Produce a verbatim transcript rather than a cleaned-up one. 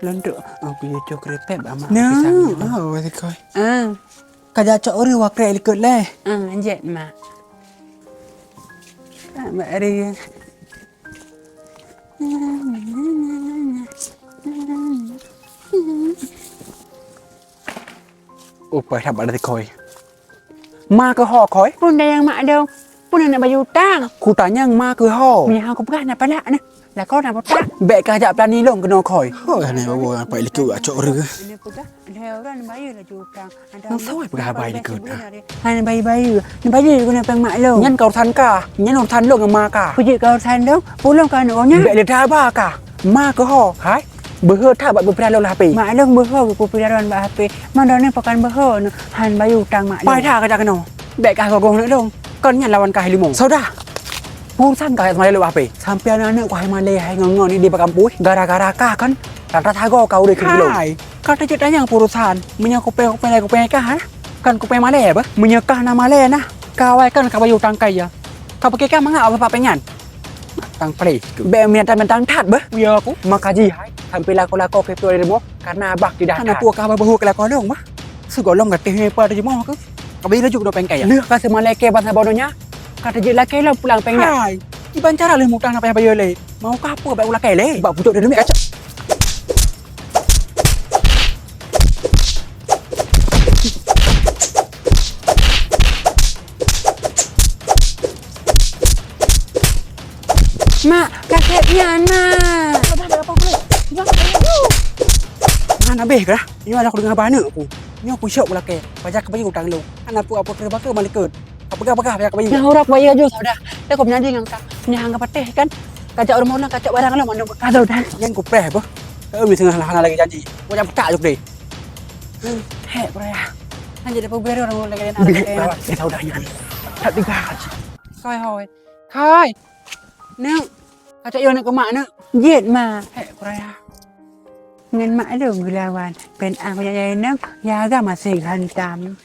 Lôn duek, oh, kuyue cok kripek bak mak. Nah, pisang ni. Oh, weh, Khoi. Ah. Ka jak cok ureueng wak krek likot leh. Ah, jeuet, Mak. Ah, Mak Ari. Upai that bak Khoi. Ma keuh ho, Khoi? Peue nyang mak dong? Peue na bayeue utang? Kutanyong ma keuh ho. Meunyo hana kupeugah na palak na. Lakoe na butak. Bèk kah jak peulani lôn keunoe, Khoi. Ho, hana bawa apa likot acok ureueng. Nyang sawai peugah haba likot. Hana bayeue-bayeue. Neubayeue guna péng mak lôn. Nyan ka urusan kah. Nyan urusan lôn ngon ma kah. Peue jeuet ka urusan lôn? Peue lôn ka aneuk gobnyan? Bèk leuta haba kah. Ma keuh ho, hai. Beuhe that bak geupeuralon HP. Mak lôn beuhe geupeuralon bak HP. Mandum nyoe pakan beuhe nyoe han bayeue utang mak lôn. Pai that kajak keunoe. Bèk kah gogoh aneuk lôn. Kon nyan lawan kah hai leumo. Saudah. Peue urusan kah hai malèe lôn bak HP. Sampoe aneuk-aneuk kah hai malèe hai ngon-ngon di bak kampus. Gara-gara kah kan. Rata sagoe kah udeb keu lôn. Hai. Ka teujeuet tanyong peue urusan. Meunyoe kupèe-kupèe lagèe kupèe kah, ha? Kan kupèe malèe bah. Meunyoe kah na malèe nah. Kah awai kan ka bayeue utang kah ya. Ka pike kah mangat bapak péng nyan. Tang pleh. Bèk meuntang-meuntang that beuh. Ya aku. Maka jih hai. Sampai lakoe-lakoe keu tuan rumoh karena abah tidak that. Aneuk puak kah abah beuhu keu lakoe lôn bah. Sigohlom gatéh nyoe peue teujumoh keuh. Ka bayeue laju keunoe péng kaya. Lheueh ka seumalèe kèe ban saboh donya. Ka teujeuet lakèe lom pulang péng nyan. Hai. Kiban cara lheueh mutang na payah bayeue lé. Mau kah peue bèk ulakèe lé. Bak pucok deuh mik kacok. Mak, ka sép nyan, Mak. Dah, dah, dah, apa boleh? Dah, dah, dah. Nyan habéh kah? Nyoe dah kudeungo haba aneuk ku. Nyoe kusyok ulakèe. Pajan ka bayeue utang lôn. Hana peue-peue keu bak kah meulikot. Ka peugah-peugah pajan ka bayeue. Nyang uroe bayeue laju saudah. Dah ku meunyanji ngon kah. Meunyo han geupatéh kan. Kacok rumoh lôn, kacok barang lôn mandum ka saudah. Nyan kupreh beuh. Ka meuseunah hana lagèe janji. Ku jak peutak juk deh. Hék, Kuraya. Hana jadi peubeuet ureueng lagèe nyan. Bih, lagèe nyan. Lawat, eh, saudah nyan. That tiga. Khoi, hoi. Khoi. Neuk. Kacok yo neuk keu mak neuk. Jeuet, Mak. Hék, Kuraya. Ngon mak lôn geulawan. Pen ah ku jak jai neuk, ya agam aséng hantam.